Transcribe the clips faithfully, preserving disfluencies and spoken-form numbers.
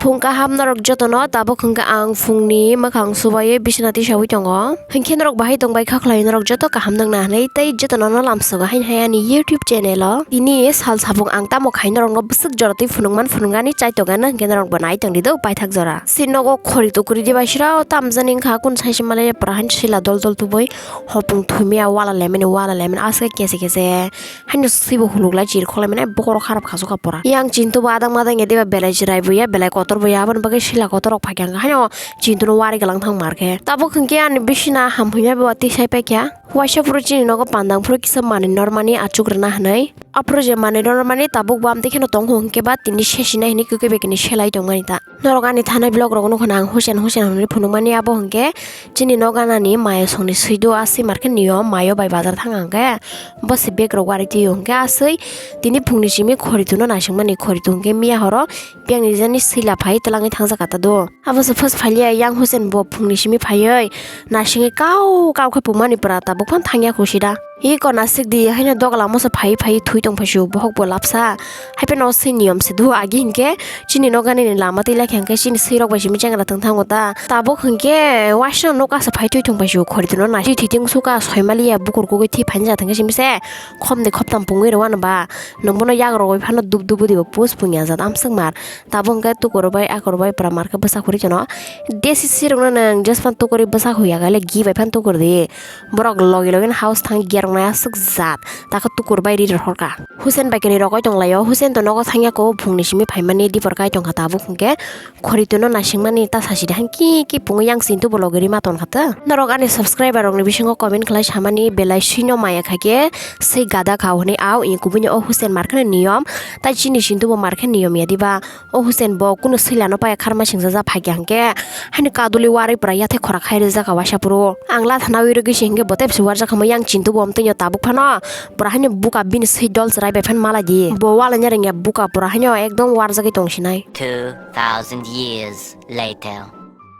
Phung kaham norok jotono, tabuk hwnkhe ang phungni mwkhang subaiwi bisina tisawi tongo. Hinkhe norok bahai tongbai kha khlai, norok joto kaham nangna hwnwi tei jotono no lamsogo haini hai ani YouTube channel o. Tini sal sabung ang tamo khai norokno bwswk jora twi phunukman phunuknani chai tongano hinkhe norokbo nai tongdi do paithak jora. Si nogo khori tukuri dibai sirao tamjani wngkha kun saisi malai pora han sila dol dol tubui hopung thumia wala lemani wala lemani aske kese kese. Haino swibo huluk lai chirkhok lai mane bokhorok kharap khasukha pora. Yang Chintu bo adang madang ya diba belai chwrai bo ya belai kotor bo ya aboni bagwi sila kotor rok phai kha haino Chintu no wari galang thang mar khe. Tabuk hwnkhe ani bisina ham hwnwi bo tisai paikha. Waisa phuru chini nogo pandang phuru kisa manwi normani achuk rwna hwnwi. Aphuru je manwi normani tabuk bo amtwi kheno tong hwnkhe ba tini sesinai hwnwi kwkwi bai kini selai tongmani ta. Norok ani thanai vlog rok nukho na ang husen husen hwnwi phunukmani abo hwnkhe chini nok ganani mayo songni swido aswi markhe nio mayo bai bazar thang hwnkhe bo se bag rok wari twi hwnkhe aswi tini phungni simi khori tuno naisingmani khori tu hwnkhe miya horo biyangni jani swila phai twlangwi thangjak kata do. Abo se first phailiya yang husen bo phungni simi phaiwi naisingwi kau kau khe pungmani pura tabuk phano thangya khusi da. Iko nasik di haino dogla moso phai phai thui tong phaisu bohok bo lapsa. Haipeno swi niyom se do agi hinkhe chini nokani ni lama twi laikha hinkhe chini swirok bai simi chengra thwng thango ta. Tabuk hinkhe waisa nok asa phai thui tong phaisu khori tuno nai twi thwi ting suka soi maliya bukur kugui thwi phaini ja thangkhe simi se khom de khoptam pungui rw ano ba. Nwng bono yak rogwi phano dup dup udi bo pus pungya jat amswk mar. Tabuk hinkhe tukur bai akur bai pura mar khe bwsa khuri chano. Desi sirokno nwng jespan tukuri bwsa huya gaile gi bai phano tukur di. Borok logi logi no house thang geroknai aswk jat. Takhe tukur bai ri rohorkha. Husen bai kini rogoi tonglaio. Husen to nogo thangya ko phungni simi phaimani dipor kai tongkha tabuk hwnkhe khori tuno naisingmani ta sasi de hangki ki pungo yang Chintu bo logi rima tongkha ta. Norok ani subscriber rokni bisingo comment khlai samani belai swino maya khaikhe swi gada kha hwnwi ao i kubuni o Husen markheno niyom. Tai chini Chintu bo markhe niyom ya diba. O Husen bo kunu swilano paya kharma singsa ja phaikya hwnkhe haino kaduli warwi pura yathai khora khai rijak kha waisa phuru. Ang lathanawi rwgwi se hwnkhe bo tei bisi warjak kha mo yang Chintu bo amtwino tabuk phano pura haino buka bini swi dol chwrai bai phano malai di. Bo walaina rwngya buka pura haino ekdom warjagwi tong sinai. Two thousand years later.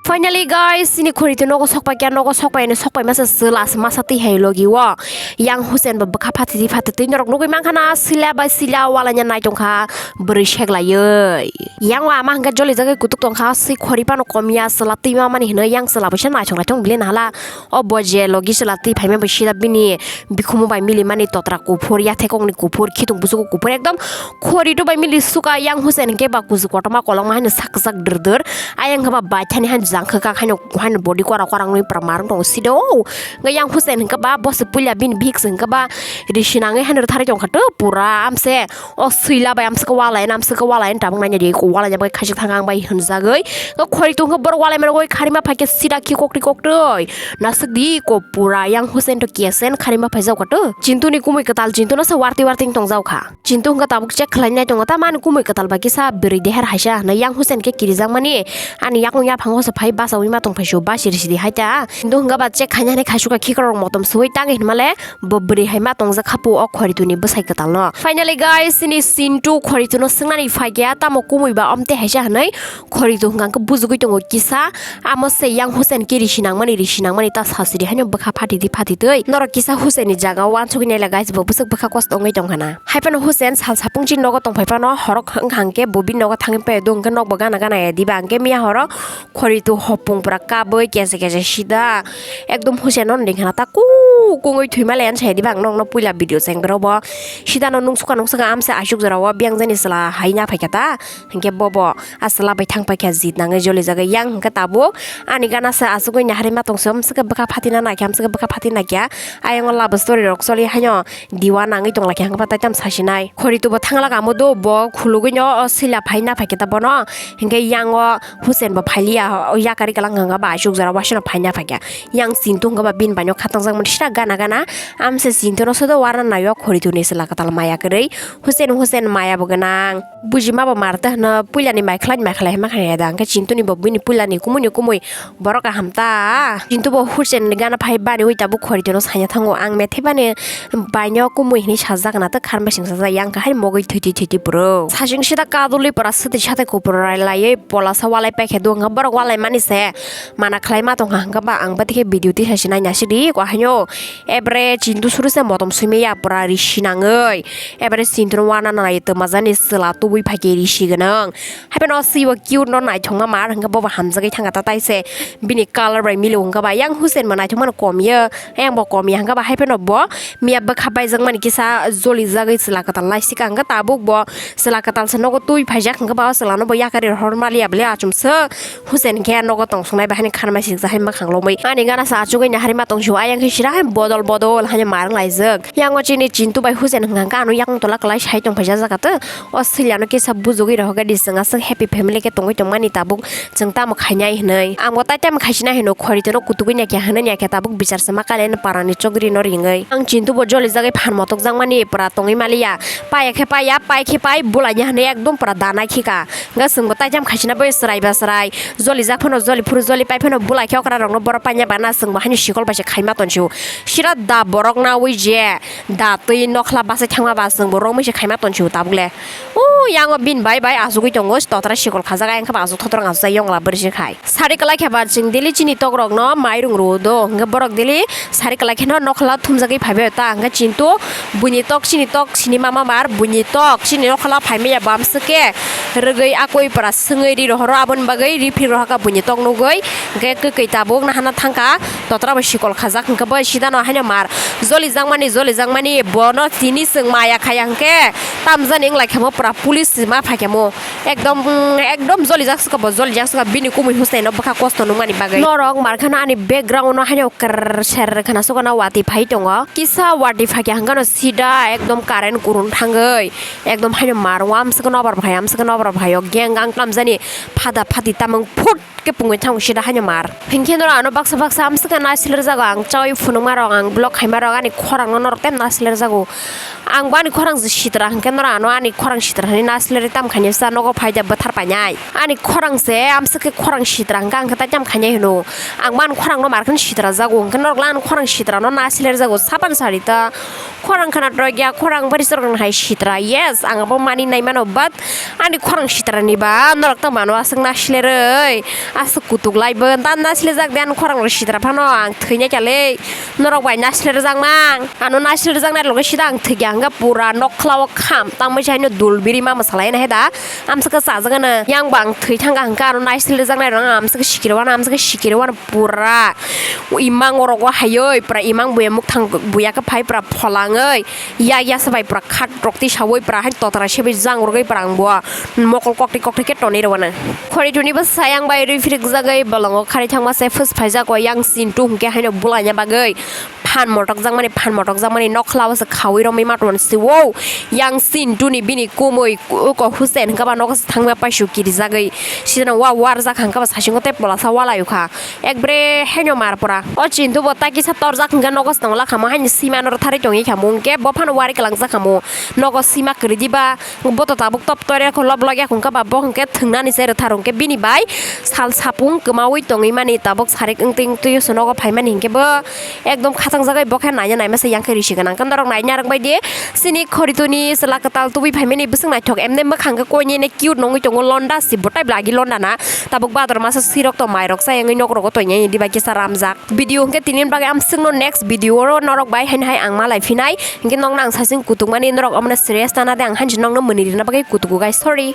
Finally guys, chini khori to nogo sok paikya, nogo sok pai ani sok pai masa chwla se masa twi hai logi o. Yang Husen bo bwkha phatidi phatidi norok nugui mankha na sila bai sila walaina nai tongkha bwrwi seklaiwi. Yang o ama hwnkhe joli jagwi kutuk tongkha, swi khori phano komya chwla twi mamani hwnwi yang chwla bo se naithok naithok bile nahala. O bo je logi chwla twi phaima bo sida bini bikhumu bai milimani totra kuphur, yathai kokni kuphur, khitung busugo kuphur ekdom khori to bai mili suka yang Husen hwnkhe ba kuchuk kotorma kolokma haino sak kwchak dwr dwr. Ayang khe ba baithani haino jang khe kak haino, haino body kora kora wngwi pura marwng tongo sido. Hwnkhe yang Husen hwnkhe ba bo se puila bini bihik se hwnkhe ba risi nangwi haino rwtharwi tongkha to pura amse. O swila bai amswk walai, amswk walai tabuk nanya di, walai bai khaisik thangkha ang bai hwnjagwi. O khori tongkha borok walai mano goi kharima phaikhe sida khi koktwi koktwi. Naswk di ko pura yang Husen to kiasen kharima phaijak koto. Chintu ni kumui kwtal Chintu no se warti warti tong jaukha. Chintu hwnkha tabuk check khlai nai tongo ta mani kumui kwtal bai kisa bwrwi deher haisa hwnwi yang Husen khe kirijak mani ani yakung yaphango se phai bachawi ma tong phaisu basi risi di hai ta. Chintu hwnkha ba check khaina hwnwi khaisukha khikrok motom suwi tangwi hinmale. Bo bwrwi hai ma tongjak kha pu o khori tuni bwsai kwtal no. Finally guys, chini Chintu khori tuno swngnani phaikya tamo kumui ba omte haisa hwnwi khori tu hwnkha khe bujugwi tongo kisa amo se yang Husen khe risi nangmani risi nangmani ta sasidi haino bwkha phatidi phatitwi norok kisa Husen ni jaga o wansugwi naila guys bo bwswk bwkha kosto wngwi tongkha na. Haiphano Husen sal sapung chini nogo tongphai phano horok wngkha hwnkhe bo bini nogo thangwi pai do hwnkhe nokbo gana gana ya diba hwnkhe miya horo khori tu hopung pura kabwi kesa kesa sida ekdom Husen no nini khana ta kung kungwi thwima le ansai diba ang nokno puila video chengbrao bo sida no nungsukha nungsukha amse asuk jora o biyang jani chwla hai na phaikha ta hinkhe bobo a chwla bai thang paikha jit nangwi joli jagwi yang hinkhe tabuk ani gana se asugwi naharwi ma tongse amsukhe bwkha phatina naikhe amsukhe bwkha phatina naikhe ayang o love story rok choli haino. Diwa nangwi tonglaikha hwnkhe ba taitam sasinai. Khori tubo thangla kamo do bo khulugwino o sila phaina phaikhe ta bono. Hinkhe yang o Husen bo phailiya o yakari kalang hwnkhe ba asuk jora wasino phaina phaikha. Yang Chintu hwnkhe ba bini baino khatangjak mani sida gana gana. Amse Chintu no sodo warna naio khori tuni sila kwtal maya kwrwi. Husen Husen maya bo gwnang. Bujima bo marte hwno puilani mai khlai mai khlai ma khlai da. Hinkhe Chintu ni bo bini puilani kumui ni kumui. Borok kaham ta. Kintu bo Hussein ni gana phai bani ui tabuk khori tono saina thango. Ang methe bani baino kumui hinui sajak na, tei kharmai sing sajak, yang kahai mogoi thwitwi thwitwi puro. Sasing sida kadulwi pora swtwi satai kupuro rai laiwi pola sa walai paikhe do wngkha. Borok walai mani se mana khlai ma tongkha, hwnkhe ba ang bo tei khe video tisa se naina sidi ko haino. Ebere Chintu suru se motom sui maya pura ri sinangwi. Ebere Chintu no wana nai twmajani chwla tubu. twi phaikhe risi gwnang. Hapheno o swibo cute no naithokma mar hwnkhe bobo hamjagwi thangkha ta taise bini colour bai mili hwnkhe ba yang Hussein bo naithokmano komya. Ayang bo komya hwnkhe ba hapheno bo miya bwkha baijakmani kisa jolijagwi chwla kwtal naisika hwnkhe tabuk bo chwla kwtal se nogo twi phaijak hwnkhe ba o chwlano bo yakarwi rohor maliya bwle achomswk Hussein khe nogo tongsongnai bai hani khanmai sikjak hai mwkhang lomwi ani gana sa achugwi naharima tongsio ayang khe sira hai bodol bodol haino mar wnglaijak. Yango chini Chintu bai Hussein hwnkha hwnkhe ano yakung tola kwlai sai tongphaijak jagate. O swilano kisa bujugwi rohorkhe di, chwng aswk happy family khe tongwi tongmani tabuk chwng tamo khainai hinwi. Ang bo tai tamo khaisinai hino khori tono kutugwi naikhe hinwi naikhe tabuk bichar se ma kalaino parani chogri no ringwi. Ang Chintu bo jolijagwi phan motokjakmani pura tongwi maliya. Paiya khe paiya, pai khe pai, bulaina hinwi ekdom pura da naikhika. Hwnkhe chwng bo tai tamo khaisina bai chwrai ba chwrai. Jolijak phano joli phuru joli pai phano bulai khe okra rokno borok paina bana chwng bo haino sikol bai se khaima tonsio. Sira da borok naui je. Da twi nokhla bachai thangma ba chwng bo romwi se khaima tonsio tabuk le. O yango bini bai bai achugwi tongo, totra sikol khajak, ayang khe ba achuk thotrok achuk jai yongla bwrwi se khai. Sari kwlai khe ba chwng daily chini tok rokno mairung rwo do, hwnkhe borok daily sari kwlai kheno nokhla thumjagwi phaibaio ta, hwnkhe Chintu buini tok chini tok sini mama mar buini tok chini nokhla phaimaya bamswk khe rwgwi akoi pura swngwi ri rohoro, aboni bagwi ri phik rohorkha buini tok nugwi, hwnkhe kwkwi tabuk nahana thangkha. Totra bo sikol khajak hwnkhe bo sidano haino mar jolijakmani jolijakmani bono tini chwng maya khaya hwnkhe tamjani wnglaikha mo pura police ma phaikha mo ekdom ekdom jolijak swkha bo jolijak swkha bini kumui hwsnaino bwkha kosto nukmani bagwi norok markhano ani background no haino krrrr serrrr khana swkha na watwi phai tongo kisa watwi phaikha hwnkhe no sida ekdom current kurun thangwi ekdom haino mar o amswkhe nobar phai amswkhe nobar phai o gang gang tamjani phada phadi tamung phut. Khe pungwi thango sida haino mar. Hinkhe norok ano baksa baksa amswkhe naislerjago ang chaui phunukmarok ang vlog khaimarok ani khorangno norok tei naislerjago. Ang bo ani khorang je sitra hinkhe norok ano ani khorang sitra hinwi naislerwi tam khainai sa nogo phaida bwthar painai. Ani khorang se amswkhe khorang sitra hinkhe ang khe tai tam khainai hino. Ang bo ani khorangno mar kheno sitrajago hinkhe norokle ani khorang sitrano naislerjago sapan sari ta. Khorang khana torokya khorang bari choroknai hai sitra yes ang abo mani naimano but ani khorang sitrani ba norok tamo ano aswk naislerwi aswk kutuk laibo ta naislerjak de ani khorang rok sitra phano ang thwinaikha le norok bai naislerjakmang ano naislerjaknai rokle sida ang thwikya hwnkhe pura nokhla o kham tangma se haino dul biri ma mwsalaina he da amswkhe chajak ano yang bo ang thwi thangkha hwnkhe ano naislerjaknai rok ang amswkhe sikirwano amswkhe sikirwano. Pura imang orogo hayoi pura imang buya muktang buya khe phai pura pholangoi ya ya sabai pura khat rok tisawi pura hai totra sebai jang rogoi pura ang bo mokol kokti kokti khe tonwi rwano khori tuni bwsai ang bai rwi phirikjagoi bolongo khari thangma se phus phaijak o yang Chintu hwnkhe haino bulaina bagwi phan motokjakmani phan motokjakmani nokhla o se khawi romwi ma tongmani se o yang Chintu ni bini kumui uko Hussein hwnkhe ba nogo se thangma paisu kirijagwi sidano wa warjak hwnkhe ba sasingo tei polasa walai o kha. Ekbre haino mar pora. O Chintu bo ta kisa torjak hwnkhe nogo se tongla kha mo haini sima no rwtharwi tongwi kha mo hwnkhe bo phano wari kwlangjak kha mo. Nogo sima kwrwi diba bo to tabuk top tor ya kho lob log ya kho hwnkhe ba bo hwnkhe thwngnani se rwthar hwnkhe bini bai sal sapung kwmawi tongwi mani tabuk sarik wngtwi wngtwi se nogo phaimani hwnkhe bo ekdom khatangjagwi bo khe naina naima se yang khe risi gwnang khe norok naina rwk bai di. Chini khori tuni chwla kwtal tubui phaimani bwswk naithok emne mwkhang khe koinene cute nongwi tongo londa se bo tei blagi londa na. Tabuk bador masa sirok to mairok chayengwi nok rogo toinai di bai kisa ramjak. Video hwnkhe tini bagwi amswkno next video oro norok bai haino hai ang malai phinai. Hwnkhe nokno ang sasing kutukmani norok omono serious tana de ang hansi nokno mwnwi rwna bagwi kutugo guys, sorry.